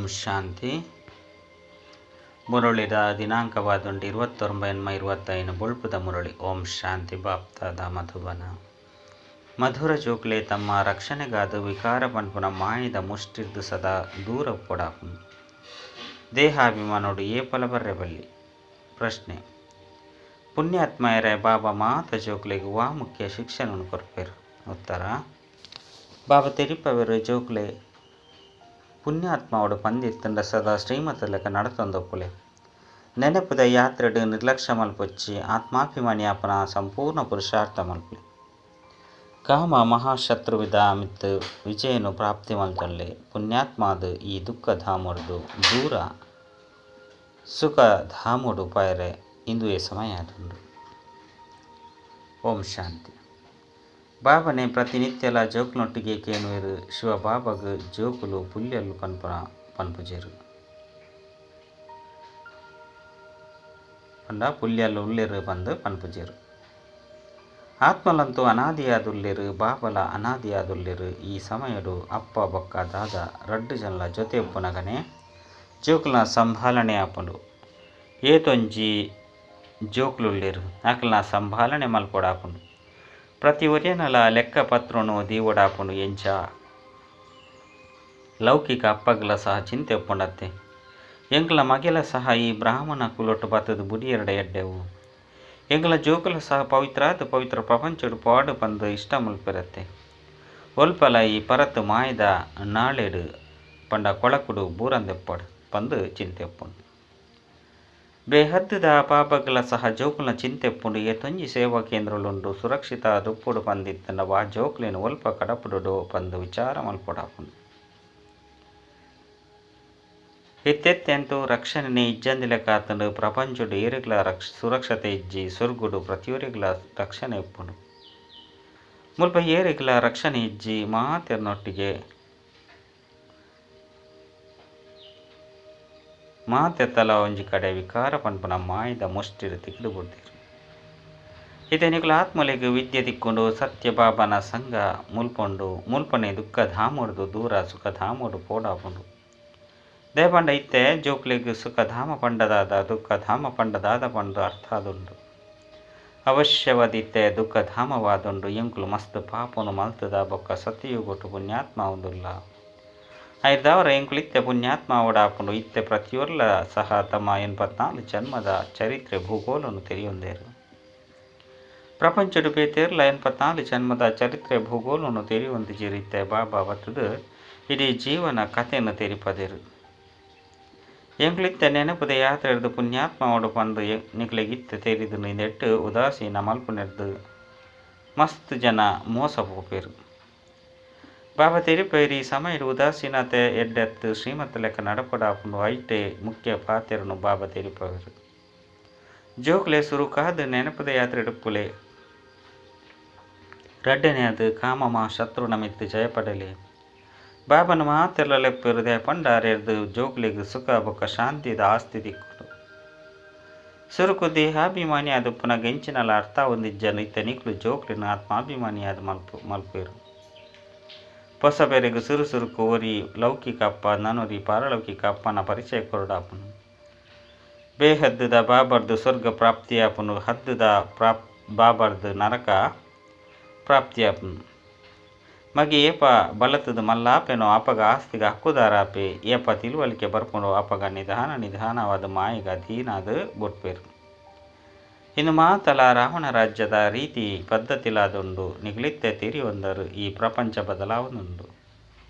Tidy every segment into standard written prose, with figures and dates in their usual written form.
ಓಂ ಶಾಂತಿ. ಮುರಳಿದ ದಿನಾಂಕವಾದುಂಡು 29/25 ಬೊಳ್ಪುದ ಮುರಳಿ. ಓಂ ಶಾಂತಿ. ಬಾಪ್ತಾದ ಮಧುಬನ. ಮಧುರ ಜೋಕ್ಲೆ ತಮ್ಮ ರಕ್ಷಣೆಗಾದ ವಿಕಾರ ಪನ್ಪುನ ಮಾಯದ ಮುಷ್ಟಿರ್ದು ಸದಾ ದೂರ ಪೊಡಾಪುಂಡು. ದೇಹಾಭಿಮಾನೋಡು ಏಪಲ ಬರ್ರೆ ಬಲ್ಲಿ. ಪ್ರಶ್ನೆ: ಪುಣ್ಯಾತ್ಮಯರೆ ಬಾಬಾ ಮಾತ ಜೋಕ್ಲೆಗ್ ವಾ ಮುಖ್ಯ ಶಿಕ್ಷಣವನ್ನು ಕೊರ್ಪೆರು? ಉತ್ತರ: ಬಾಬಾ ತೆರಿಪವೆರು ಜೋಕ್ಲೆ ಪುಣ್ಯಾತ್ಮಾವಡು ಪಂದಿತ್ತಂಡ ಸದಾ ಶ್ರೀಮತಲೆಕ ನಡತೊಂದೊಪ್ಪುಲೆ. ನೆನಪುದ ಯಾತ್ರೆಡು ನಿರ್ಲಕ್ಷ್ಯ ಮಲ್ಪೊಚ್ಚಿ ಆತ್ಮಾಭಿಮಾನಿ ಆಪನ ಸಂಪೂರ್ಣ ಪುರುಷಾರ್ಥ ಮಲ್ಪುಲೆ. ಕಾಮ ಮಹಾಶತ್ರುವಿದ ಮಿತ್ತು ವಿಜಯನು ಪ್ರಾಪ್ತಿ ಮಲ್ತೊಲ್ಲೆ. ಪುಣ್ಯಾತ್ಮಾದ ಈ ದುಃಖ ಧಾಮೊರ್ದು ದೂರ ಸುಖ ಧಾಮೊಡು ಪಯರೆ ಇಂದುವೆ ಸಮಯ ಆದುಂಡು. ಓಂ ಶಾಂತಿ. ಬಾಬನೆ ಪ್ರತಿನಿತ್ಯಲ ಜೋಕ್ಲನೊಟ್ಟಿಗೆ ಕೇನುವೆರು. ಶಿವ ಬಾಬಗ್ ಜೋಕುಲು ಪುಲ್ಯಲ್ಲು ಪನ್ಪುನ ಪನ್ಪುಜೆರು ಪಂಡ ಪುಲ್ಯಲ್ಲು ಉಲ್ಲೆರು ಪಂದ್ ಪನ್ಪುಜೆರು. ಆತ್ಮಲಂತೂ ಅನಾದಿಯಾದುಲ್ಲೆರು, ಬಾಬಲ ಅನಾದಿಯಾದುಲ್ಲೆರು. ಈ ಸಮಯಡು ಅಪ್ಪ ಬೊಕ್ಕ ದಾದ ರಡ್ಡ್ ಜನಲ ಜೊತೆ ಉಪ್ಪುನಗನೆ ಜೋಕುಲ್ನ ಸಂಭಾಲನೆ ಆಪುಂಡು. ಏತೊಂಜಿ ಜೋಕುಲುಲ್ಲೆರು ಅಕಲ್ನ ಸಂಭಾಲನೆ ಮಲ್ಪೊಡಾಪುಂಡು. ಪ್ರತಿ ಒರಿಯನಲ ಲೆಕ್ಕ ಪತ್ರೊನು ದೀವೊಡಾಪುಂಡು. ಎಂಚ ಲೌಕಿಕ ಅಪ್ಪಗ್ಲ ಸಹ ಚಿಂತೆ ಉಪ್ಪುಂಡತ್ತೆ. ಎಂಕ್ಲ ಮಗೆಲ ಸಹ ಈ ಬ್ರಾಹ್ಮಣ ಕುಲೊಟ್ಟು ಬತ್ತುದು ಬುಡಿಯೆರಡ ಎಡ್ಡೆವು. ಎಂಕ್ಲ ಜೋಕುಲ ಸಹ ಪವಿತ್ರಾದ ಪವಿತ್ರ ಪ್ರಪಂಚೊಡು ಪೋಡು ಪಂದ್ ಇಷ್ಟ ಮಲ್ಪೆರತ್ತೆ. ಒಲ್ಪಲ ಈ ಪರತ್ ಮಾಯದ ನಾಳೆಡು ಪಂಡ ಕೊಳಕುಡು ಬೂರಂದೆಪ್ಪಡು ಪಂದ್ ಚಿಂತೆ ಉಪ್ಪುಂಡು. ಬೇಹದ್ದುದ ಪಾಪಗ್ಲ ಸಹ ಜೋಕುಲ್ನ ಚಿಂತೆ ಉಪ್ಪುಂಡು. ಏತೊಂಜಿ ಸೇವಾ ಕೇಂದ್ರಲುಂಡು ಸುರಕ್ಷಿತ ದುಪ್ಪುಡು ಪಂದಿತ್ತಂಡ ವಾ ಜೋಕ್ಲೆನ್ ಒಲ್ಪ ಕಡಪುಡೊಡು ಪಂದ್ ವಿಚಾರ ಮಲ್ಪೊಡಾಪುಂಡು. ಇತ್ತೆತ್ತೆಂತು ರಕ್ಷಣೆನೆ ಇಜ್ಜಂದಿಲೆಕ ಆತುಂಡು. ಪ್ರಪಂಚೊಡು ಏರೆಗ್ಲ ಸುರಕ್ಷತೆ ಇಜ್ಜಿ. ಸೊರ್ಗುಡು ಪ್ರತಿಯೊರಿಗ್ಲ ರಕ್ಷಣೆ ಉಪ್ಪುಂಡು. ಮುಲ್ಪ ಏರೆಗ್ಲ ರಕ್ಷಣೆ ಇಜ್ಜಿ. ಮಾತೆರ್ನೊಟ್ಟಿಗೆ ಮಾತೆತ್ತಲ ಒಂಜಿ ಕಡೆ ವಿಕಾರ ಪನ್ಪುನ ಮಾಯದ ಮುಷ್ಟಿಡ್ ತಿಕ್ದ್ ಬುಡ್ದೆರ್. ಇತ್ತೆ ನಿಕುಲು ಆತ್ಮಲೆಗ್ ವಿದ್ಯೆ ತಿಕ್ಕುಂಡು. ಸತ್ಯ ಬಾಬನ ಸಂಘ ಮುಲ್ಪೊಂಡು. ಮುಲ್ಪನೆ ದುಃಖ ಧಾಮೊಡ್ದು ದೂರ ಸುಖಧಾಮೊಡು ಪೋಡಾಪುಂಡು. ದಾಯೆಪಂಡ ಇತ್ತೆ ಜೋಕ್ಲೆಗ್ ಸುಖಧಾಮ ಪಂಡ ದಾದ ದುಃಖಧಾಮ ಪಂಡ ದಾದ ಪಂದ್ ಅರ್ಥ ಆದುಂಡು. ಅವಶ್ಯವಾದ್ ಇತ್ತೆ ದುಃಖಧಾಮವಾದುಂಡು. ಎಂಕುಲು ಮಸ್ತ್ ಪಾಪೊನು ಮಲ್ತುದ ಬೊಕ್ಕ ಸತ್ಯಯುಗೊಟು ಪುಣ್ಯಾತ್ಮ ಆವೊಂದುಲ್ಲ. ಐರ್ದಾವರ ಎಂಕುಲು ಇತ್ತೆ ಪುಣ್ಯಾತ್ಮ ಆವೊಡಾಪುಂಡು. ಇತ್ತೆ ಪ್ರತಿಯೊರ್ಲ ಸಹ ತಮ್ಮ 84 ಜನ್ಮದ ಚರಿತ್ರೆ ಭೂಗೋಲನು ತೆರಿಯೊಂದೆರು. ಪ್ರಪಂಚೊಡು ಬೇತೇರ್ಲ 84 ಜನ್ಮದ ಚರಿತ್ರೆ ಭೂಗೋಲನು ತೆರಿಯೊಂದಿಜೆರ್. ಇತ್ತೆ ಬಾಬಾ ಬತ್ತುದು ಇಡೀ ಜೀವನ ಕಥೆನ್ ತೆರಿಪದೆರು. ಎಂಕುಲು ಇತ್ತೆ ನೆನಪುದ ಯಾತ್ರೆರ್ದ್ ಪುಣ್ಯಾತ್ಮ ಆವೊಡು ಪಂದ್ ನಿಕ್ಲೆಗ್ ಇತ್ತೆ ತೆರಿದುಂಡು. ಇಂದೆಟ್ ಉದಾಸೀನ ಮಲ್ಪುನೆರ್ದ್ ಮಸ್ತ್ ಜನ ಮೋಸ ಪೋಪೆರ್. ಬಾಬಾ ತೆರಿಪೆರ್ ಈ ಸಮಯಡ್ ಉದಾಸೀನತೆ ಎಡ್ಡೆತ್ತ್ ಶ್ರೀಮತಲೆಕ ನಡಪೊಡಾಪುಂಡು. ಐಟೆ ಮುಖ್ಯ ಪಾತೆರೊನು ಬಾಬಾ ತೆರಿಪವೆರು. ಜೋಕ್ಲೆ ಸುರುಕಾದ್ ನೆನಪುದ ಯಾತ್ರೆಡ್ ಉಪ್ಪುಲೆ. ರಡ್ಡನೆಯಾದ್ ಕಾಮ ಮಹಾಶತ್ರುನ ಮಿತ್ತ್ ಜಯ ಪಡೆಲೆ. ಬಾಬನ ಮಾತೆರ್ಲ ಲೆಪ್ಪೆರು. ದಾಯೆಪಂಡ ಅರೆರ್ದ್ ಜೋಕ್ಲೆಗ್ ಸುಖ ಬೊಕ್ಕ ಶಾಂತಿದ ಆಸ್ತಿ ತಿಕ್ಕುಂಡು. ಸುರುಕು ದೇಹಾಭಿಮಾನಿ ಆದುಪ್ಪುನಗ ಎಂಚಿನಲ ಅರ್ಥ ಆವೊಂದಿಜ್ಜಂಡ್. ಇತ್ತೆ ನಿಕುಲು ಜೋಕ್ಲೆನ್ ಆತ್ಮಾಭಿಮಾನಿಯಾದ್ ಮಲ್ಪುವೆರು. ಪೊಸಬೆರೆಗ್ ಸುರು ಸುರುಕು ಒರಿ ಲೌಕಿಕ ಅಪ್ಪ ನನೊರಿ ಪಾರಲೌಕಿಕ ಅಪ್ಪನ ಪರಿಚಯ ಕೊರೊಡಾಪುಂಡು. ಬೇಹದ್ದುದ ಬಾಬರ್ದು ಸ್ವರ್ಗ ಪ್ರಾಪ್ತಿಯಾಪುಂಡು. ಹದ್ದುದ ಬಾಬರ್ದು ನರಕ ಪ್ರಾಪ್ತಿಯಾಪುಂಡು. ಮಗೆ ಏಪ ಬಲತುದು ಮಲ್ಲಾಪೆನೋ ಅಪಗ ಆಸ್ತಿಗ್ ಹಕ್ಕುದಾರಾಪೆ. ಏಪ ತಿಳುವಳಿಕೆ ಬರ್ಪುಂಡೋ ಅಪಗ ನಿಧಾನ ನಿಧಾನವಾದ್ ಮಾಯೆಗ್ ಅಧೀನಾದ್ ಬುಡ್ಪೆರು. ಇಂದು ಮಾತಲ ರಾವಣ ರಾಜ್ಯದ ರೀತಿ ಪದ್ಧತಿಲಾದುಂಡು. ನಿಕುಲಿತ್ತೆ ತೆರಿಯೊಂದರು ಈ ಪ್ರಪಂಚ ಬದಲಾವೊಂದುಂಡು.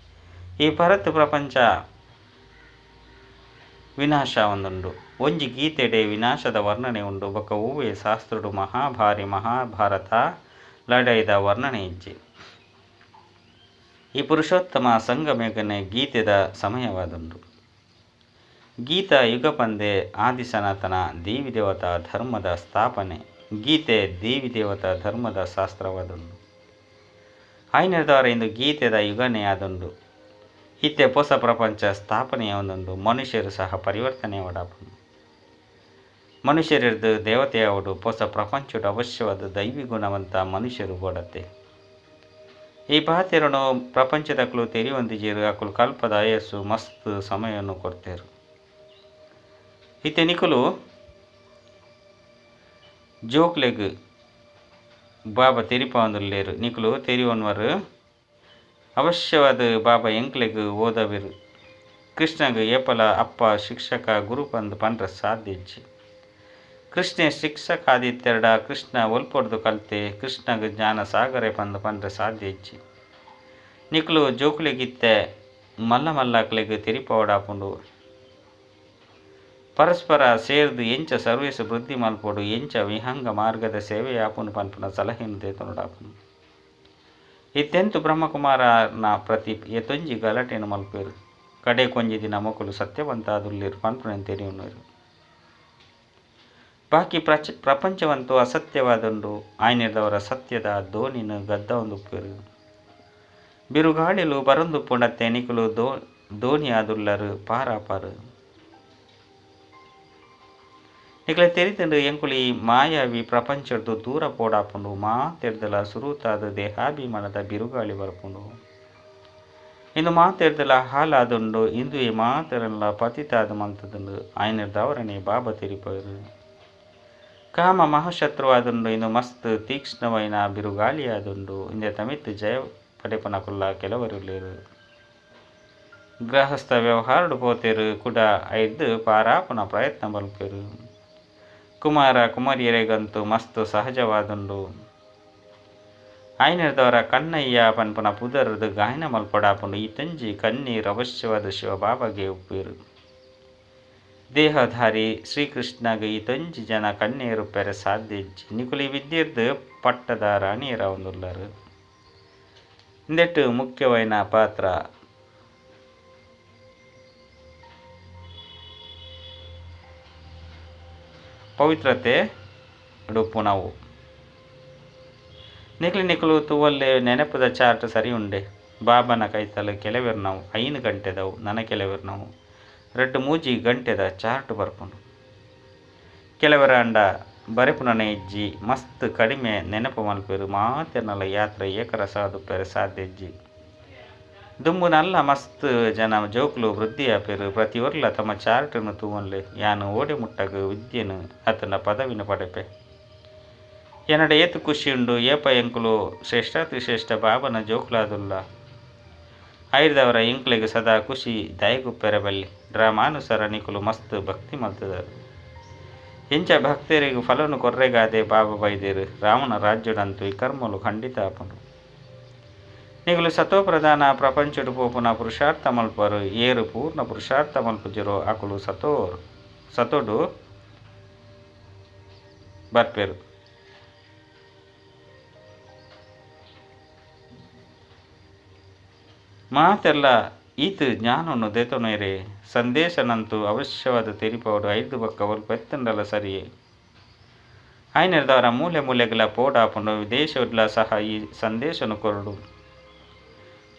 ಈ ಪರತ್ ಪ್ರಪಂಚ ವಿನಾಶ ಆವೊಂದುಂಡು. ಒಂಜಿ ಗೀತೆಡೆ ವಿನಾಶದ ವರ್ಣನೆ ಉಂಡು. ಬೊಕ್ಕ ಒವ್ವೇ ಶಾಸ್ತ್ರಡು ಮಹಾಭಾರಿ ಮಹಾಭಾರತ ಲಡಾಯಿದ ವರ್ಣನೆ ಇಜ್ಜಿ. ಈ ಪುರುಷೋತ್ತಮ ಸಂಗಮೇಗನೆ ಗೀತೆದ ಸಮಯವಾದುಂಡು. ಗೀತಾ ಯುಗಪಂದೆ ಆದಿ ಸನಾತನ ದೇವಿ ದೇವತಾ ಧರ್ಮದ ಸ್ಥಾಪನೆ. ಗೀತೆ ದೇವಿ ದೇವತಾ ಧರ್ಮದ ಶಾಸ್ತ್ರವಾದುಂಡು. ಆಯ್ನೆರ್ದಾವರ ಇಂದು ಗೀತೆದ ಯುಗನೇ ಆದುಂಡು. ಇತ್ತೆ ಪೊಸ ಪ್ರಪಂಚ ಸ್ಥಾಪನೆಯಾವೊಂದುಂಡು. ಮನುಷ್ಯರು ಸಹ ಪರಿವರ್ತನೆ ಆವೊಡಾಪುಂಡು. ಮನುಷ್ಯರಿರ್ದು ದೇವತೆಯಾವೊಡು. ಪೊಸ ಪ್ರಪಂಚೊಡು ಅವಶ್ಯವಾದ ದೈವಿ ಗುಣವಂತ ಮನುಷ್ಯರು ಬೋಡತ್ತೆ. ಈ ಪಾತೆರನು ಪ್ರಪಂಚದಕ್ಲು ತೆರಿಯೊಂದಿಜೆರು ಅಕುಲು ಕಲ್ಪದ ಆಯಸ್ಸು ಮಸ್ತ್ ಸಮಯವನ್ನು ಕೊಡ್ತೇರು. ಇತ್ತೆ ನಿಕುಲು ಜೋಕ್ಲೆಗ್ ಬಾಬಾ ತೆರಿಪಾವೊಂದುಲ್ಲೆರ್ ನಿಕುಲು ತೆರಿಯೊನ್ವರು ಅವಶ್ಯವಾದ ಬಾಬಾ ಎಂಕ್ಲೆಗ್ ಓದವೆರು. ಕೃಷ್ಣಗ್ ಏಪಲ ಅಪ್ಪ ಶಿಕ್ಷಕ ಗುರು ಪಂದ್ ಪಂಡ್ರೆ ಸಾಧ್ಯ ಇಜ್ಜಿ. ಕೃಷ್ಣೆ ಶಿಕ್ಷಕ ಆದಿತ್ತೆರಡ ಕೃಷ್ಣ ಒಲ್ಪೊಡ್ದು ಕಲ್ತೆ ಕೃಷ್ಣಗ್ ಜ್ಞಾನ ಸಾಗರೆ ಪಂದ್ ಪಂಡ್ರೆ ಸಾಧ್ಯ ಇಜ್ಜಿ. ನಿಕುಲು ಜೋಕುಲೆಗಿತ್ತೆ ಮಲ್ಲ ಮಲ್ಲಕ್ಲೆಗ್ ತೆರಿಪಾವೊಡಾಪುಂಡು. ಪರಸ್ಪರ ಸೇರ್ದ್ ಎಂಚ ಸರ್ವಿಸ್ ವೃದ್ಧಿ ಮಲ್ಪೊಡು ಎಂಚ ವಿಹಂಗ ಮಾರ್ಗದ ಸೇವೆ ಆಪುಂಡು ಪನ್ಪುನ ಸಲಹೆನ್ ದೆತೊನೊಡಾಪುಂಡು. ಇತ್ತೆಂತು ಬ್ರಹ್ಮಕುಮಾರನ ಪ್ರತಿ ಏತೊಂಜಿ ಗಲಾಟೆನ್ ಮಲ್ಪೆರು. ಕಡೆ ಕೊಂಜಿ ದಿನ ಮೊಕುಲು ಸತ್ಯವಂತಾದುಲ್ಲೆರ್ ಪನ್ಪುನೆನ್ ತೆರಿಯೊನ್ವೆರ್. ಬಾಕಿ ಪ್ರಪಂಚವಂತೂ ಅಸತ್ಯವಾದುಂಡು ಆಯ್ನೆದವರ ಸತ್ಯದ ದೋಣಿನ್ ಗದ್ದವೊಂದುಪ್ಪೆರು. ಬಿರುಗಾಳಿಲು ಬರೊಂದುಪ್ಪುಂಡತ್ತೆ ನಿಕುಲು ದೋಣಿಯಾದುಲ್ಲರು ಪಾರಾಪಾರು. ನಿಕಲೆ ತೆರಿತುಂಡು ಎಂಕುಲು ಈ ಮಾಯಾವಿ ಪ್ರಪಂಚಡ್ದು ದೂರ ಪೋಡಾಪುಂಡು ಮಾತೆರ್ದಲ ಸುರುತಾದ ದೇಹಾಭಿಮಾನದ ಬಿರುಗಾಳಿ ಬರ್ಪುಂಡು. ಇಂದು ಮಾತೆರ್ದಲ ಹಾಲಾದುಂಡು ಇಂದುವೆ ಮಾತೆರೆನ್ಲ ಪತಿತಾದ ಮಲ್ತದುಂಡು ಆಯ್ನೆರ್ದಾವರನೆ ಬಾಬಾ ತೆರಿಪೆರು. ಕಾಮ ಮಹಾಶತ್ರುವಾದುಂಡು ಇಂದು ಮಸ್ತ್ ತೀಕ್ಷ್ಣವೈನ ಬಿರುಗಾಳಿಯಾದುಂಡು ಇಂದೆ ತಮಿತ್ ಜಯ ಪಡೆಪನಕುಲ್ಲ ಕೆಲವರುಲ್ಲೆರು. ಗೃಹಸ್ಥ ವ್ಯವಹಾರಡು ಪೋತೆರು ಕುಡ ಐದು ಪಾರಾಪುನ ಪ್ರಯತ್ನ ಮಲ್ಪೆರು. ಕುಮಾರ ಕುಮಾರಿಯರೆಗಂತೂ ಮಸ್ತ್ ಸಹಜವಾದುಂಡು. ಆಯ್ನೆರ್ದವರ ಕಣ್ಣಯ್ಯ ಪನ್ಪುನ ಪುದರ್ದು ಗಾಯನ ಮಲ್ಪೊಡಾಪುಂಡು. ಈ ತಂಜಿ ಕಣ್ಣೀರ್ ಅವಶ್ಯವಾದ ಶಿವಬಾಬಾಗೆ ಉಪ್ಪೇರು. ದೇಹಧಾರಿ ಶ್ರೀಕೃಷ್ಣಗ್ ಈ ತೊಂಜಿ ಜನ ಕಣ್ಣೀರು ಪೆರೆ ಸಾಧ್ಯ ಇಜ್ಜಿ. ನಿಕುಲು ವಿದ್ಯೆರ್ದು ಪಟ್ಟದ ರಾಣಿಯರಾವೊಂದುಲ್ಲರು. ಇಂದೆಟ್ ಮುಖ್ಯವೈನ ಪಾತ್ರ ಪವಿತ್ರತೆ ಉಡುಪುನವು. ನಿಕ್ಲು ನಿಕುಲು ತೂವಲ್ಲೆ ನೆನಪುದ ಚಾರ್ಟ್ ಸರಿ ಉಂಡೆ. ಬಾಬನ ಕೈತಲ್ ಕೆಲವೆರ್ ನಾವು 5 ಗಂಟೆದವು ನನ ಕೆಲವೆರ್ ನಾವು 2-3 ಗಂಟೆದ ಚಾರ್ಟ್ ಬರ್ಪುಂಡು. ಕೆಲವರಾಂಡ ಬರೆಪುನನೆ ಇಜ್ಜಿ ಮಸ್ತ್ ಕಡಿಮೆ ನೆನಪು ಮಲ್ಪೆರು. ಮಾತೆರ್ನಲ ಯಾತ್ರೆ ಏಕರಸಾದುಪ್ಪೆರೆ ಸಾಧ್ಯ ಇಜ್ಜಿ. ದುಂಬು ನಲ್ಲ ಮಸ್ತ್ ಜನ ಜೋಕುಲು ವೃದ್ಧಿ ಆಪೆರು. ಪ್ರತಿಯೊರ್ಲ ತಮ್ಮ ಚಾರ್ಟನ್ನು ತೂವೊನ್ಲೆ ಯಾನು ಓಡೆ ಮುಟ್ಟಗ್ ವಿದ್ಯೆನು ಅತನ ಪದವಿನ ಪಡೆಪೆ. ಎನ್ನಡ ಏತು ಖುಷಿ ಉಂಡು ಏಪ ಎಂಕುಲು ಶ್ರೇಷ್ಠಾತಿಶ್ರೇಷ್ಠ ಬಾಬನ ಜೋಕುಲಾದುಲ್ಲ. ಐರ್ದವರ ಎಂಕ್ಲೆಗ್ ಸದಾ ಖುಷಿ ದಾಯಗುಪ್ಪೆರೆ ಬಲ್ಲಿ. ಡ್ರಾಮಾನುಸಾರ ನಿಕುಲು ಮಸ್ತ್ ಭಕ್ತಿ ಮಲ್ತದರು. ಎಂಚ ಭಕ್ತರಿಗೆ ಫಲನು ಕೊರ್ರೆಗಾದೆ ಬಾಬಾ ಬೈದೇರು. ರಾಮನ ರಾಜ್ಯಡಂತೂ ಈ ಕರ್ಮಲು ಖಂಡಿತ ಆಪುಂಡು. ನಿಕುಲು ಸತೋ ಪ್ರಧಾನ ಪ್ರಪಂಚಡು ಪೋಪುನ ಪುರುಷಾರ್ಥ ಮಲ್ಪರು. ಏರು ಪೂರ್ಣ ಪುರುಷಾರ್ಥ ಮಲ್ಪುಜರೋ ಅಕುಲು ಸತೋಡು ಬರ್ಪೆರು. ಮಾತೆಲ್ಲ ಈತ ಜ್ಞಾನವನ್ನು ದೆತೊನೆರೆ ಸಂದೇಶನಂತೂ ಅವಶ್ಯವಾದ ತೆರಿಪವಡು. 5 ಬೊಕ್ಕ ಒಲ್ಪ ಎತ್ತುಂಡಲ ಸರಿಯೇ. ಆಯ್ನೆರ್ದವರ ಮೂಲೆ ಮೂಲೆಗಳ ಪೋಡಾಪುಂಡು. ವಿದೇಶಡ್ಲ ಸಹ ಈ ಸಂದೇಶನು ಕೊರಡು.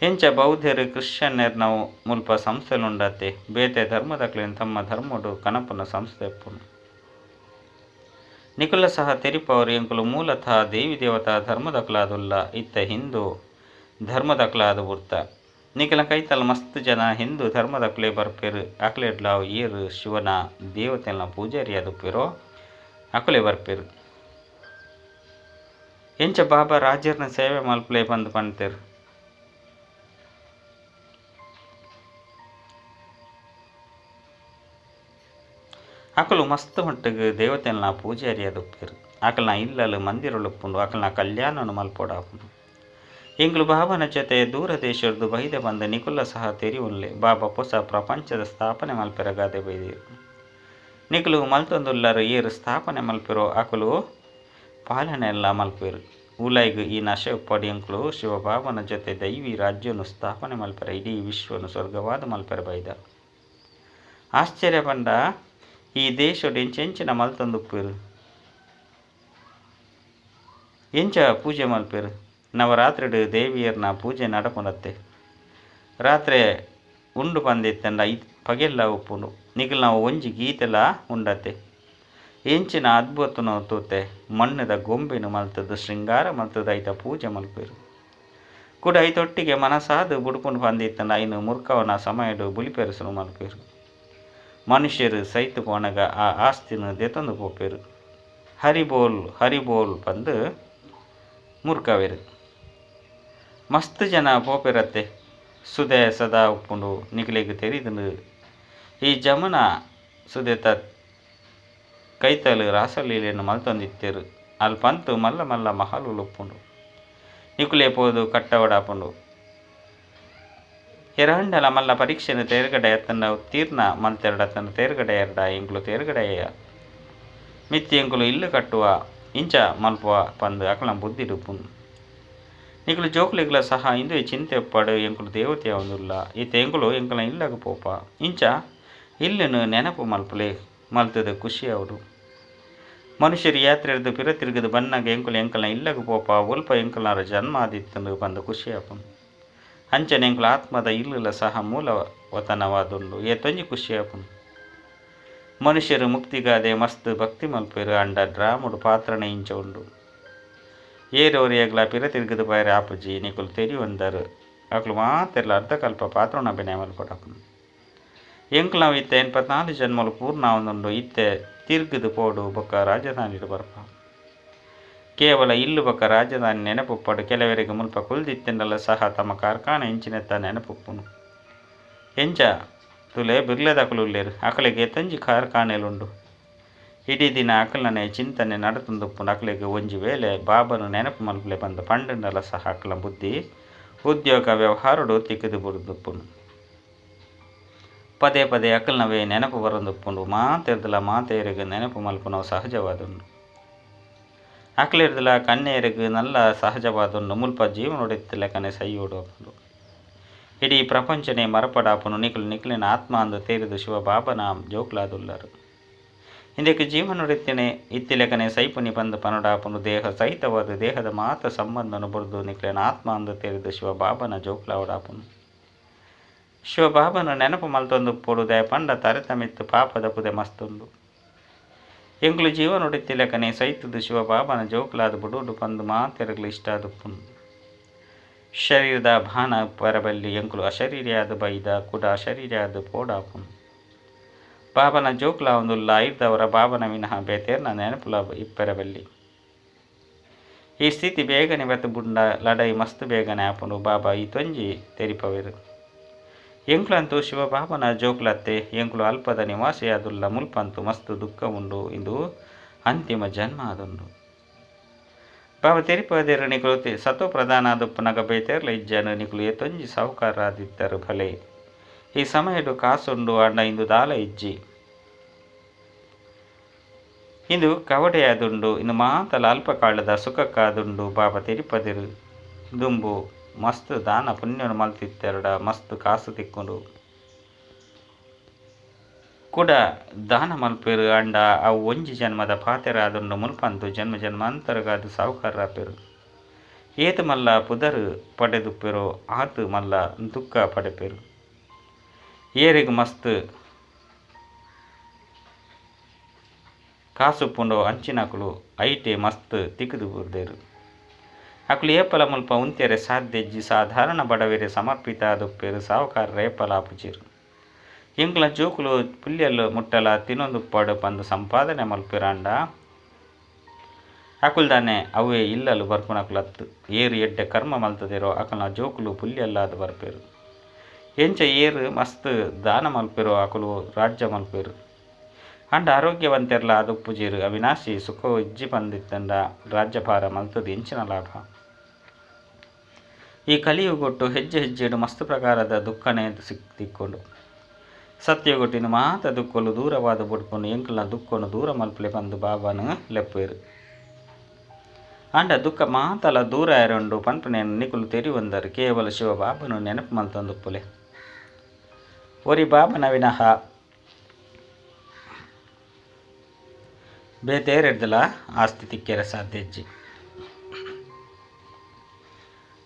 ಎಂಚ ಬೌದ್ಧರು ಕ್ರಿಶ್ಚಿಯನ್ನರ್ನವು ಮುಲ್ಪ ಸಂಸ್ಥೆಲುಂಡತ್ತೆ ಬೇತೆ ಧರ್ಮದಕ್ಲೆನ್ ತಮ್ಮ ಧರ್ಮಡು ಕನಪುನ ಸಂಸ್ಥೆ ಇಪ್ಪುಂಡು. ನಿಕುಲ ಸಹ ತೆರಿಪವರು ಎಂಕುಲು ಮೂಲತಃ ದೇವಿ ದೇವತಾ ಧರ್ಮದಕ್ಲಾದುಲ್ಲ ಇತ್ತ ಹಿಂದೂ ಧರ್ಮದಕ್ಲಾದು ಬುರ್ತ. ನಿಕಲ ಕೈತಲ್ ಮಸ್ತ್ ಜನ ಹಿಂದೂ ಧರ್ಮದಕ್ಲೆ ಬರ್ಪೆರು. ಅಕ್ಲೆಡ್ಲಾವ್ ಏರು ಶಿವನ ದೇವತೆಲ್ನ ಪೂಜಾರಿ ಆದುಪ್ಪೆರೋ ಅಕುಲೆ ಬರ್ಪೆರು. ಎಂಚ ಬಾಬಾ ರಾಜರ್ನ ಸೇವೆ ಮಲ್ಪಲೆ ಪಂದ್ ಪಂತೇರು. ಅಕಲು ಮಸ್ತ್ ಮಟ್ಟಿಗೆ ದೇವತೆಲ್ನ ಪೂಜಾರಿ ಆದುಪ್ಪೆರು. ಅಕಲ್ನ ಇಲ್ಲಲು ಮಂದಿರಲುಪ್ಪುಂಡು. ಅಕಲ್ನ ಕಲ್ಯಾಣನು ಮಲ್ಪೊಡಾಪುಂಡು. ಎಂಕುಲು ಬಾಬನ ಜೊತೆ ದೂರ ದೇಶರ್ದು ಬೈದ ಬಂದ ನಿಕುಲ ಸಹ ತೆರಿಯುನ್ಲೆ. ಬಾಬಾ ಪೊಸ ಪ್ರಪಂಚದ ಸ್ಥಾಪನೆ ಮಲ್ಪೆರಗಾದೆ ಬೈದೇರು. ನಿಕುಲು ಮಲ್ತೊಂದುಲ್ಲರು ಏರು ಸ್ಥಾಪನೆ ಮಲ್ಪೆರೋ ಅಕುಲು ಪಾಲನೆಲ್ಲ ಮಲ್ಪೆರು. ಉಲೈಗ್ ಈ ನಶೆ ಉಪ್ಪಡಿ ಎಂಕುಲು ಶಿವಬಾಬನ ಜೊತೆ ದೈವಿ ರಾಜ್ಯನು ಸ್ಥಾಪನೆ ಮಲ್ಪೆರ ಇಡೀ ವಿಶ್ವನು ಸ್ವರ್ಗವಾದ ಮಲ್ಪೆರ ಬೈದ. ಆಶ್ಚರ್ಯ ಪಂಡ ಈ ದೇಶಡ್ ಎಂಚೆಂಚಿನ ಮಲ್ತೊಂದುಪ್ಪೆರು. ಎಂಚ ಪೂಜೆ ಮಲ್ಪೆರು. ನವರಾತ್ರಿಡು ದೇವಿಯರ್ನ ಪೂಜೆ ನಡಪುನತ್ತೆ. ರಾತ್ರಿ ಉಂಡು ಪಂದಿತ್ತಂಡ ಪಗೆಲ್ಲ ಉಪ್ಪುಂಡು. ನಿಕಲ್ನ ಒಂಜಿ ಗೀತೆಲ ಉಂಡತ್ತೆ. ಎಂಚಿನ ಅದ್ಭುತನು ತೂತೆ. ಮಣ್ಣದ ಗೊಂಬೆನು ಮಲ್ತದ್ದು ಶೃಂಗಾರ ಮಲ್ತದ್ದು ಐತ ಪೂಜೆ ಮಲ್ಪೆರು. ಕುಡ ಐತೊಟ್ಟಿಗೆ ಮನಸಾದ ಬುಡುಪುಂಡು ಪಂದಿತ್ತಂಡ ಐನು ಮುರ್ಕವನ ಸಮಯಡು ಬುಲಿಪೆರಸುನು ಮಲ್ಪೇರು. ಮನುಷ್ಯರು ಸೈತು ಪೋನಗ ಆ ಆಸ್ತಿನ ದೆತೊಂದು ಪೋಪೇರು. ಹರಿಬೋಲ್ ಹರಿಬೋಲ್ ಪಂದು ಮುರ್ಕವೇರು. ಮಸ್ತ್ ಜನ ಪೋಪೆರತ್ತೆ. ಸುದೆ ಸದಾ ಉಪ್ಪುಂಡು ನಿಕ್ಲೆಗ್ ತೆರಿದುಂಡು. ಈ ಜಮುನ ಸುದೆತ ಕೈತಲು ರಾಸಲೀಲೆನ್ ಮಲ್ತೊಂದಿತ್ತೆರು. ಅಲ್ಪಂತು ಮಲ್ಲ ಮಲ್ಲ ಮಹಲುಲು ಉಪ್ಪುಂಡು. ನಿಕುಲೆ ಪೋದು ಕಟ್ಟವಡಾಪುಂಡು. ಎರಂಡಲ ಮಲ್ಲ ಪರೀಕ್ಷೆನ ತೇರ್ಗಡೆ ಅತ್ತನ ಉತ್ತೀರ್ಣ ಮಲ್ತೆರಡ ತನ್ನ ತೇರ್ಗಡೆ ಎರಡ ಎಂಕುಲು ತೇರ್ಗಡೆಯ ಮಿತ್ತಿ ಎಂಕುಲು ಇಲ್ಲು ಕಟ್ಟುವ ಇಂಚ ಮಲ್ಪುವ ಪಂದು ಅಕಲ ಬುದ್ಧಿಡುಪ್ಪುಂಡು. ನಿಕುಲು ಜೋಕುಲೆಗ್ಲ ಸಹ ಇಂದು ಚಿಂತೆ ಉಪ್ಪಾಡು ಎಂಕುಲು ದೇವತೆ ಒಂದುಲ್ಲ ಈತ ಎಂಕುಲು ಎಂಕಲ ಇಲ್ಲಗ ಪೋಪ ಇಂಚ ಇಲ್ಲನ್ನು ನೆನಪು ಮಲ್ಪುಲೆ ಮಲ್ತದ ಖುಷಿ ಅವಡು. ಮನುಷ್ಯರು ಯಾತ್ರೆರ್ದು ಪಿರ ತಿರುಗದು ಬನ್ನಾಗ ಎಂಕುಲು ಎಂಕಲ್ನ ಇಲ್ಲಗ ಪೋಪ ಒಲ್ಪ ಎಂಕಲ್ನಾರ ಜನ್ಮ ಆದಿತ್ತಂದು ಬಂದು ಖುಷಿ ಆಪುಂಡು. ಅಂಚನೆ ಎಂಕುಲು ಆತ್ಮದ ಇಲ್ಲುಲ ಸಹ ಮೂಲ ವತನವಾದುಂಡು ಏತೊಂಜಿ ಖುಷಿ ಆಪುಂಡು. ಮನುಷ್ಯರು ಮುಕ್ತಿಗಾದೆ ಮಸ್ತ್ ಭಕ್ತಿ ಮಲ್ಪೇರು ಅಂಡ ಡ್ರಾಮುಡು ಪಾತ್ರನೆ ಇಂಚ ಉಂಡು. ಏರೋರಿಯಗ್ಲ ಪಿರ ತಿರುಗದು ಬೈರೆ ಆಪುಜಿ ನಿಕುಲು ತೆರಿಯೊಂದರು ಅಕ್ಲು ಮಾತೆರ್ಲ ಅರ್ಧಕಲ್ಪ ಪಾತ್ರನ ಅಭಿನಯ ಮಲ್ಪಡಾಪುಂಡು. ಎಂಕುಲು ಇತ್ತೆ 84 ಜನ್ಮಲು ಪೂರ್ಣ ಒಂದುಂಡು. ಇತ್ತೆ ತಿರುಗದು ಪೋಡು ಬೊಕ್ಕ ರಾಜಧಾನಿ ಬರ್ಪ. ಕೇವಲ ಇಲ್ಲು ಬೊಕ್ಕ ರಾಜಧಾನಿ ನೆನಪುಪ್ಪಡು. ಕೆಲವರಿಗೆ ಮುಲ್ಪ ಕುಲ್ದಿತ್ತೆಂಡಲ ಸಹ ತಮ್ಮ ಕಾರ್ಖಾನೆ ಇಂಚಿನೆತ್ತ ನೆನಪುಪ್ಪುನು. ಎಂಚ ತುಲೆ ಬಿರ್ಲೆದಕಲು ಉಲ್ಲೇರು ಅಕಲೆಗೆ ಎತ್ತಂಜಿ ಕಾರ್ಖಾನೆಲುಂಡು. ಇಡೀ ದಿನ ಅಕಲನೆ ಚಿಂತನೆ ನಡತುಂದುಪ್ಪುನು. ಅಕಲೆಗೆ ಒಂಜಿ ವೇಳೆ ಬಾಬನು ನೆನಪು ಮಲ್ಪಲೆ ಬಂದ ಪಂಡಂಡಲ ಸಹ ಅಕಲ ಬುದ್ಧಿ ಉದ್ಯೋಗ ವ್ಯವಹಾರಡು ತಿಕ್ಕದು ಬುಡುದುಪ್ಪುನು. ಪದೇ ಪದೇ ಅಕಲ್ನವೇ ನೆನಪು ಬರಂದುಪ್ಪುಂಡು. ಮಾತೆರ್ದಲ ಮಾತೆಯರಿಗೆ ನೆನಪು ಮಲ್ಪುನವು ಸಹಜವಾದುಂಡು. ಅಕಲಿರ್ದಲ ಕಣ್ಣೇರಿಗೆ ನಲ್ಲ ಸಹಜವಾದುಂಡು. ಮುಲ್ಪ ಜೀವನೊಡೆತ್ತಲೆಕನೆ ಸೈಯೋಡು ಅಪ್ಪುಂಡು. ಇಡೀ ಪ್ರಪಂಚನೇ ಮರಪಡಾಪುನು. ನಿಕಲು ನಿಕಲಿನ ಆತ್ಮ ಅಂದು ತೇರಿದು ಶಿವಬಾಬನ ಜೋಕ್ಲಾದುಲ್ಲರು. ಇಂದಕ್ಕೆ ಜೀವನೊಡೆತ್ತನೆ ಇತ್ತಿಲೆಕನೆ ಸೈಪುನಿ ಬಂದು ಪನಡಾಪುನು. ದೇಹ ಸಹಿತವಾದ ದೇಹದ ಮಾತ ಸಂಬಂಧನು ಬುರ್ದು ನಿಕಲಿನ ಆತ್ಮ ಅಂದು ತೇರಿದು ಶಿವಬಾಬನ ಜೋಕ್ಲಾವಡಾಪುನು. ಶಿವಬಾಬನ ನೆನಪು ಮಲ್ತೊಂದು ಪೊಡುದೆ ಪಂಡ ತರೆತಮಿತ್ತು ಪಾಪದ ಪುದೆ ಮಸ್ತುಂಡು. ಎಂಕುಲು ಜೀವನೊಡೆತ್ತಿಲೆಕನೆ ಸೈತುದು ಶಿವಬಾಬನ ಜೋಕ್ಲಾದ ಬುಡುಡು ಪಂದು ಮಾತೆರಗ್ಲು ಇಷ್ಟ ಆದುಪ್ಪುನು. ಶರೀರದ ಭಾನ ಪರಬಲ್ಲಿ ಎಂಕುಲು ಅಶರೀರಿಯಾದ ಬೈದ ಕುಡ ಅಶರೀರಿಯಾದ ಪೋಡಾಪುನು. ಬಾಬನ ಜೋಕ್ಲ ಒಂದುಲ್ಲ ಐರ್ದವರ ಬಾಬನ ವಿನಃ ಬೇತೇರ್ನ ನೆನಪುಲ ಇಪ್ಪೆರಬಲ್ಲಿ. ಈ ಸ್ಥಿತಿ ಬೇಗನೆ ಬತ್ತು ಬುಂಡ ಲಡೈ ಮಸ್ತ್ ಬೇಗನೆ ಆಪುಂಡು. ಬಾಬಾ ಈ ತೊಂಜಿ ತೆರಿಪವೇರು. ಎಂಕುಲಂತೂ ಶಿವಬಾಬನ ಜೋಕ್ಲತ್ತೆ. ಎಂಕುಲು ಅಲ್ಪದ ನಿವಾಸಿಯಾದುಲ್ಲ ಮುಲ್ಪಂತು ಮಸ್ತ್ ದುಃಖ ಉಂಡು. ಇಂದು ಅಂತಿಮ ಜನ್ಮ ಆದುಂಡು. ಬಾಬಾ ತೆರಿಪದೇರು ನಿಕುಲು ಸತೋ ಪ್ರಧಾನ ದುಪ್ಪನಗ ಬೇತೇರ್ಲ ಇಜ್ಜನು. ನಿಕುಲು ಏತೊಂಜಿ ಸಾಹುಕಾರಾದಿದ್ದರು ಭಲೆ. ಈ ಸಮಯಡು ಕಾಸುಂಡು ಅಂಡ ಇಂದು ದಾಲ ಇಜ್ಜಿ. ಇಂದು ಕವಡೆಯಾದುಂಡು. ಇಂದು ಮಾತಲ ಅಲ್ಪಕಾಲದ ಸುಖಕ್ಕಾದುಂಡು. ಬಾಬಾ ತೆರಿಪದಿರು ದುಂಬು ಮಸ್ತ್ ದಾನ ಪುಣ್ಯನು ಮಲ್ತಿತ್ತೆರಡ ಮಸ್ತ್ ಕಾಸು ತಿಕ್ಕೊಂಡು ಕೂಡ ದಾನ ಮಲ್ಪೇರು ಅಂಡ ಅವು ಒಂಜಿ ಜನ್ಮದ ಪಾತೆರಾದುಂಡು. ಮುಲ್ಪಂತು ಜನ್ಮ ಜನ್ಮಾಂತರಗಾದು ಸಾಹುಕಾರರಾಪೇರು. ಏತು ಮಲ್ಲ ಪುದರು ಪಡೆದುಪ್ಪೇರೋ ಆತು ಮಲ್ಲ ದುಃಖ ಪಡೆಪೇರು. ಏರಿಗೆ ಮಸ್ತ್ ಕಾಸುಪ್ಪುಂಡೋ ಅಂಚಿನಕುಲು ಐಟೆ ಮಸ್ತ್ ತಿಕ್ಕದು ಬುರ್ದೇರು. ಅಕುಲು ಏಪಲ ಮುಲ್ಪ ಉಂತೆರೆ ಸಾಧ್ಯಜ್ಜಿ. ಸಾಧಾರಣ ಬಡವೆರೆ ಸಮರ್ಪಿತ ದುಪ್ಪೇರು. ಸಾಹುಕಾರ ಏಪಲ ಆಪುಜೀರು. ಎಂಕ್ಲ ಜೋಕುಲು ಪುಲ್ಯಲ್ಲು ಮುಟ್ಟಲ ತಿನ್ನೊಂದುಪ್ಪಾಡು ಪಂದು ಸಂಪಾದನೆ ಮಲ್ಪಿರಾಂಡ ಅಕುಲ್ದಾನೆ ಅವೇ ಇಲ್ಲಲು ಬರ್ಪುನಕುಲತ್ತು. ಏರು ಎಡ್ಡೆ ಕರ್ಮ ಮಲ್ತದಿರೋ ಅಕಲ್ನ ಜೋಕುಲು ಪುಲ್ಯಲ್ಲಾದ ಬರ್ಪೇರು. ಎಂಚ ಏರು ಮಸ್ತ್ ದಾನ ಮಲ್ಪೇರೋ ಅಕುಲು ರಾಜ್ಯ ಮಲ್ಪೇರು. ಅಂಡ ಆರೋಗ್ಯವಂತೆರ್ಲ ಅದುಪ್ಪುಜೀರು. ಅವಿನಾಶಿ ಸುಖ ಇಜ್ಜಿ ಬಂದಿತ್ತಂಡ ರಾಜ್ಯಭಾರ ಮಲ್ತದ ಎಂಚಿನ ಲಾಭ. ಈ ಕಲಿಯುಗೊಟ್ಟು ಹೆಜ್ಜೆ ಹೆಜ್ಜೆಡು ಮಸ್ತ್ ಪ್ರಕಾರದ ದುಃಖನೇ ತಿಕ್ಕೊಂಡು ಸತ್ಯಗೊಟ್ಟಿನ ಮಾತ ದುಃಖಲು ದೂರವಾದ ಬುಡ್ಪುನು ಎಂಕಲ್ನ ದುಃಖನು ದೂರ ಮಲ್ಪಲೆ ಬಂದು ಬಾಬಾನು ಲೆಪ್ಪೇರು. ಅಂಡ ದುಃಖ ಮಾತಲ ದೂರ ಎರೊಂಡು ಪನ್ಪನೆ ನಿಕುಲು ತೆರಿವಂದರು. ಕೇವಲ ಶಿವ ಬಾಬನು ನೆನಪು ಮಲ್ತಂದುಪ್ಪುಲೆ. ಒರಿ ಬಾಬನ ವಿನಃ ಬೇತೇರೆಡ್ದಲ ಆಸ್ತಿ ತಿಕ್ಕೆರೆ ಸಾಧ್ಯಜ್ಜಿ.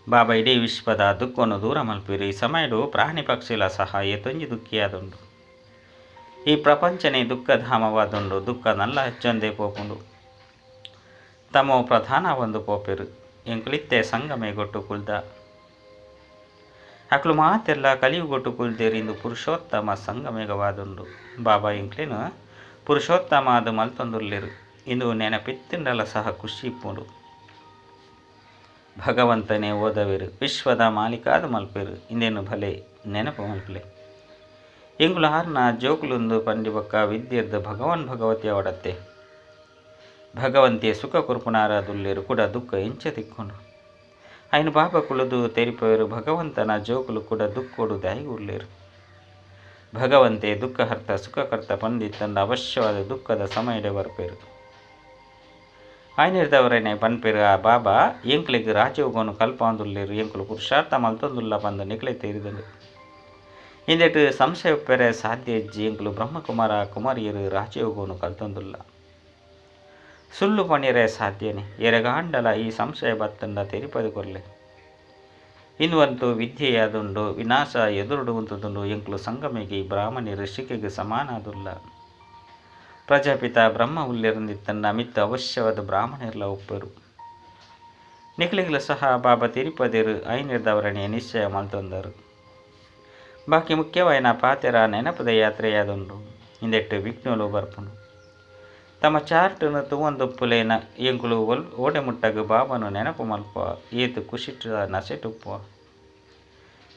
ಬಾಬಾ ಇಡೀ ವಿಶ್ವದ ದುಃಖವನ್ನು ದೂರ ಮಲ್ಪಿರು. ಈ ಸಮಯಡು ಪ್ರಾಣಿ ಪಕ್ಷಿಲ ಸಹ ಏತೊಂಜಿ ದುಃಖಿಯಾದುಂಡು. ಈ ಪ್ರಪಂಚನೇ ದುಃಖಧಾಮವಾದುಂಡು. ದುಃಖ ನಲ್ಲ ಹೆಚ್ಚೊಂದೇ ಪೋಪುಂಡು. ತಮ್ಮ ಪ್ರಧಾನ ಒಂದು ಪೋಪೆರು. ಎಂಕುಲಿತ್ತೆ ಸಂಗಮೆ ಗೊಟ್ಟು ಕುಲ್ದ. ಅಕ್ಲು ಮಾತೆಲ್ಲ ಕಲಿಯುಗೊಟ್ಟು ಕುಲ್ದೇರು ಇಂದು ಪುರುಷೋತ್ತಮ ಸಂಗಮೇಗವಾದುಂಡು. ಬಾಬಾ ಎಂಕ್ಲೇನು ಪುರುಷೋತ್ತಮ ಅದು ಮಲ್ತೊಂದುಲ್ಲೇರು ಇಂದು ನೆನಪಿತ್ತಿಂಡಲ ಸಹ ಖುಷಿ ಇಪ್ಪುಂಡು. ಭಗವಂತನೇ ಓದವೇರು ವಿಶ್ವದ ಮಾಲೀಕಾದ ಮಲ್ಪೇರು ಇಂದೇನು ಭಲೆ ನೆನಪು ಮಲ್ಪಲೆ. ಎಂಗುಲ ಆರ್ನ ಜೋಕುಲುಂದು ಪಂಡಿ ಬೊಕ್ಕ ವಿದ್ಯೆರ್ದು ಭಗವಾನ್ ಭಗವತಿಯ ಒಡತ್ತೆ ಭಗವಂತಿಯ ಸುಖ ಕುರ್ಪುನಾರ ದುಲ್ಲೇರು ಕೂಡ ದುಃಖ ಎಂಚ ತಿಕ್ಕೊಂಡು ಆಯ್ನ ಬಾಬಾ ಕುಲದು ತೆರಿಪೇರು ಭಗವಂತನ ಜೋಕುಲು ಕೂಡ ದುಃಖೋಡು ದಾಯಿಗುಲ್ಲೇರು. ಭಗವಂತೆ ದುಃಖಹರ್ತ ಸುಖಕರ್ತ ಪಂದಿತ್ತಂದ ಅವಶ್ಯವಾದ ದುಃಖದ ಸಮಯಡೆ ಬರ್ಪೇರು. ಆಯ್ನಿರ್ದವರೇನೆ ಪನ್ಪೇರು ಆ ಬಾಬಾ ಎಂಕ್ಲಿಗ್ ರಾಜಯೋಗನು ಕಲ್ಪಾಂದುಲ್ಲೇರು ಎಂಕುಲು ಪುರುಷಾರ್ಥ ಮಲ್ತೊಂದುಲ್ಲ ಪಂದು ನಿಕ್ಲೆ ತೇರಿದಂಡು. ಇಂದೆಟ್ ಸಂಶಯ ಪೆರೆ ಸಾಧ್ಯ ಇಜ್ಜಿ ಎಂಕುಲು ಬ್ರಹ್ಮಕುಮಾರ ಕುಮಾರಿಯರು ರಾಜಯೋಗನು ಕಲ್ತೊಂದುಲ್ಲ. ಸುಳ್ಳು ಪಣಿಯರೆ ಸಾಧ್ಯನೆ ಎರೆಗಾಂಡಲ ಈ ಸಂಶಯ ಬತ್ತಂಡ ತೆರಿಪದು ಕೊರ್ಲೆ. ಇಂದುವಂತೂ ವಿದ್ಯೆಯಾದುಂಡು ವಿನಾಶ ಎದುರುಡು ಉಂತುದುಂಡು ಎಂಕುಲು ಸಂಗಮಿಗೆ ಬ್ರಾಹ್ಮಣಿ ಋಷಿಕೆಗೆ ಸಮಾನಾದುಲ್ಲ. ಪ್ರಜಾಪಿತ ಬ್ರಹ್ಮ ಉಲ್ಲೆರಂದಿತ್ತನ್ನ ಮಿತ್ತ ಅವಶ್ಯವಾದ ಬ್ರಾಹ್ಮಣರ್ಲ ಒಪ್ಪರು. ನಿಕ್ಲಿಗ್ಲ ಸಹ ಬಾಬಾ ತಿರುಪದಿರು ಐನಿರ್ದವರಣೆಯ ನಿಶ್ಚಯ ಮಲ್ತೊಂದರು. ಬಾಕಿ ಮುಖ್ಯವಾಯಿನ ಪಾತೆರ ನೆನಪದ ಯಾತ್ರೆಯಾದುಂಡು. ಇಂದೆಟ್ಟು ವಿಘ್ನಲು ಬರ್ಪುಂಡು. ತಮ್ಮ ಚಾರ್ಟನ್ನು ತುವಂದುಪ್ಪುಲೇನ ಎಂಕುಲು ಓಡೆ ಮುಟ್ಟಗ ಬಾಬನು ನೆನಪು ಮಲ್ಪ ಏತು ಖುಷಿಟ ನಸೆಟುಪ್ಪುವ.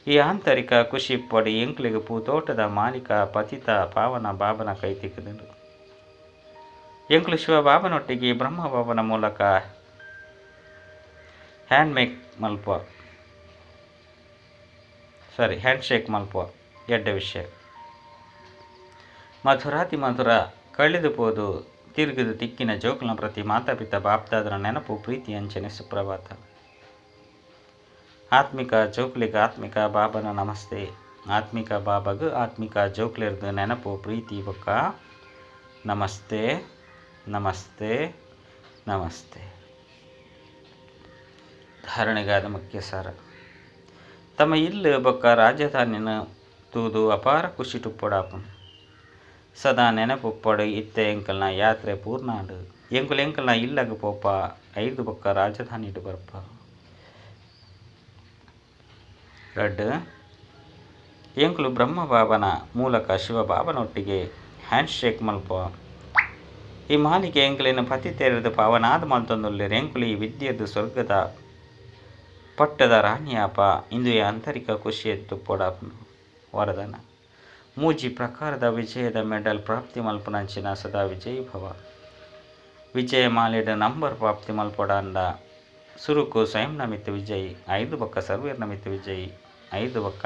ಈ ಆಂತರಿಕ ಖುಷಿ ಪಡಿ ಎಂಕ್ಲಿಗೆ ಪೂತೋಟದ ಮಾಲೀಕ ಪತಿತ ಪಾವನ ಬಾಬನ ಕೈ ತಿಕ್ಕದುಂಡು. ಎಂಕುಲು ಶಿವ ಬಾಬನೊಟ್ಟಿಗೆ ಬ್ರಹ್ಮ ಬಾಬನ ಮೂಲಕ ಹ್ಯಾಂಡ್ ಶೇಕ್ ಮಲ್ಪ ಎಡ್ಡ ವಿಷಯ. ಮಧುರಾತಿ ಮಧುರ ಕಳೆದು ಪೋದು ತಿರುಗಿದು ತಿಕ್ಕಿನ ಜೋಕುಲನ ಪ್ರತಿ ಮಾತಾಪಿತ ಬಾಪ್ದಾದರ ನೆನಪು ಪ್ರೀತಿ ಅಂಚನೆ ಸುಪ್ರಭಾತ. ಆತ್ಮಿಕ ಜೋಕ್ಲಿಗೆ ಆತ್ಮಿಕ ಬಾಬನ ನಮಸ್ತೆ. ಆತ್ಮಿಕ ಬಾಬಾಗ ಆತ್ಮಿಕ ಜೋಕ್ಲಿರ್ದು ನೆನಪು ಪ್ರೀತಿ ಬೊಕ್ಕ ನಮಸ್ತೆ ನಮಸ್ತೆ ನಮಸ್ತೆ. ಧಾರಣೆಗಾದ ಮುಖ್ಯ ಸಾರ. ತಮ್ಮ ಇಲ್ಲು ಬೊಕ್ಕ ರಾಜಧಾನಿನ ತೂದು ಅಪಾರ ಖುಷಿ ಟುಪ್ಪೊಡಾಪುಂಡು. ಸದಾ ನೆನಪುಪ್ಪಡು ಇತ್ತೆ ಎಂಕಲ್ನ ಯಾತ್ರೆ ಪೂರ್ಣಾಂಡು. ಎಂಕುಲು ಎಂಕಲ್ನ ಇಲ್ಲಗ ಪೋಪ ಐದು ಬೊಕ್ಕ ರಾಜಧಾನಿಡು ಬರ್ಪ. ರಡ್ಡು ಎಂಕುಲು ಬ್ರಹ್ಮ ಬಾಬನ ಮೂಲಕ ಶಿವಬಾಬನೊಟ್ಟಿಗೆ ಹ್ಯಾಂಡ್ ಶೇಕ್ ಮಲ್ಪ. ಈ ಮಾಲಿಕೆ ಎಂಕುಲಿನ ಪತಿ ತೆರೆದು ಪಾವನಾದ ಮಲ್ತೊಂದುಲ್ಲೆರ್. ಎಂಕುಲು ಈ ವಿದ್ಯೆದು ಸ್ವರ್ಗದ ಪಟ್ಟದ ರಾಣಿಯಾಪ ಇಂದು ಈ ಆಂತರಿಕ ಖುಷಿ ತುಪ್ಪೊಡಾಪುಂಡು. ವರದಾನ ಮೂಜಿ ಪ್ರಕಾರದ ವಿಜಯದ ಮೆಡಲ್ ಪ್ರಾಪ್ತಿ ಮಲ್ಪುನಂಚಿನ ಸದಾ ವಿಜಯಿ ಭವ. ವಿಜಯ ಮಾಲೆಡ್ ನಂಬರ್ ಪ್ರಾಪ್ತಿ ಮಲ್ಪೊಡಾಂಡ ಸುರುಕು ಸ್ವಯಂ ನಮಿತ್ ವಿಜಯಿ, ಐದು ಬೊಕ್ಕ ಸರ್ವೇರ್ ನಮಿತ್ ವಿಜಯಿ, ಐದು ಬೊಕ್ಕ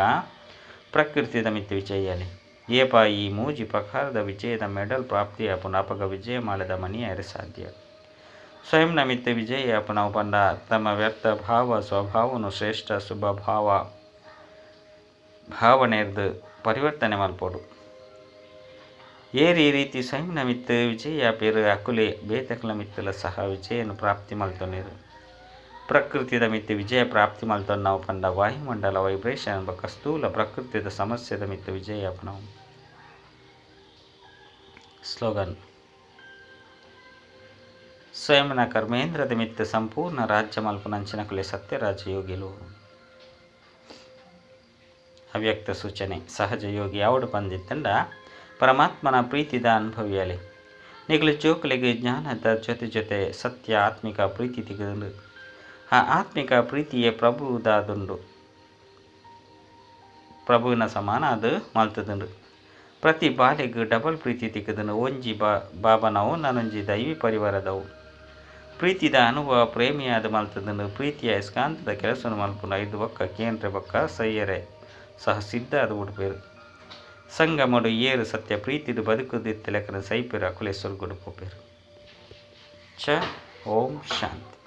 ಪ್ರಕೃತಿದ ಮಿತ್ ವಿಜಯಲಿ. ಏಪ ಈ ಮೂಜಿ ಪ್ರಕಾರದ ವಿಜಯದ ಮೆಡಲ್ ಪ್ರಾಪ್ತಿ ಆಪುಂಡು ಅಪಗ ವಿಜಯ ಮಾಲೆದ ಮನಿಯರೆ ಸಾಧ್ಯ. ಸ್ವಯಂ ನಮಿತ್ ವಿಜಯ ಆಪುನವು ಪಂಡ ತಮ್ಮ ವ್ಯರ್ಥ ಭಾವ ಸ್ವಭಾವನು ಶ್ರೇಷ್ಠ ಶುಭ ಭಾವ ಭಾವನೆರ್ದು ಪರಿವರ್ತನೆ ಮಲ್ಪೊಡು. ಏರಿ ರೀತಿ ಸ್ವಯಂ ನಮಿತ್ ವಿಜಯ ಪೇರು ಅಕುಲೆ ಬೇತಕಲ ಮಿತ್ತಲ ಸಹ ವಿಜಯನು ಪ್ರಾಪ್ತಿ ಮಲ್ತೊನೇರು. ಪ್ರಕೃತಿದ ಮಿತ್ತು ವಿಜಯ ಪ್ರಾಪ್ತಿ ಮಲ್ತೊನ್ನವು ಪಂಡ ವಾಯುಮಂಡಲ ವೈಬ್ರೇಷನ್ ಬೊಕ್ಕ ಸ್ಥೂಲ ಪ್ರಕೃತಿದ ಸಮಸ್ಯೆದ ಮಿತ್ತು ವಿಜಯ ಆಪುನವು. ಸ್ಲೋಗನ್: ಸ್ವಯಂನ ಕರ್ಮೇಂದ್ರದ ಮಿತ್ತು ಸಂಪೂರ್ಣ ರಾಜ್ಯ ಮಲ್ಪುನಂಚಿನಕುಲೆ ಸತ್ಯರಾಜ ಯೋಗಿಲು. ಅವ್ಯಕ್ತ ಸೂಚನೆ: ಸಹಜ ಯೋಗಿ ಯಾವಡು ಪಂದಿತ್ತಂಡ ಪರಮಾತ್ಮನ ಪ್ರೀತಿದ ಅನುಭವಿಯಲೆ. ನಿಗಲು ಜೋಕುಲಿಗೆ ಜ್ಞಾನದ ಜೊತೆ ಜೊತೆ ಸತ್ಯ ಆತ್ಮಿಕ ಪ್ರೀತಿ ತಿಗದು. ಆ ಆತ್ಮಿಕ ಪ್ರೀತಿಯೇ ಪ್ರಭುದಾದುಂಡು, ಪ್ರಭುವಿನ ಸಮಾನ ಅದು ಮಲ್ತದುಂಡು. ಪ್ರತಿ ಬಾಲೆಗ್ ಡಬಲ್ ಪ್ರೀತಿ ತಿಕ್ಕದನು. ಒಂಜಿ ಬಾಬನವು ನಾನೊಂಜಿ ದೈವಿ ಪರಿವಾರದವು. ಪ್ರೀತಿದ ಅನುಭವ ಪ್ರೇಮಿಯಾದ ಮಲ್ತದನು. ಪ್ರೀತಿಯ ಅಯಸ್ಕಾಂತದ ಕೆಲಸವನ್ನು ಮಲ್ಪುಂಡು. ಐದು ಬೊಕ್ಕ ಕೇಂದ್ರ ಬೊಕ್ಕ ಸಯ್ಯರೆ ಸಹ ಸಿದ್ಧ ಅದು ಉಡುಪೇರು. ಸಂಗಮಡು ಏರು ಸತ್ಯ ಪ್ರೀತಿದು ಬದುಕುದಿತ್ತಲೆಕ್ಕನ ಸೈಪೇರು ಅಕುಲೆ ಸ್ವರ್ಗಡು ಪೋಪೇರು. ಚ ಓಂ ಶಾಂತಿ.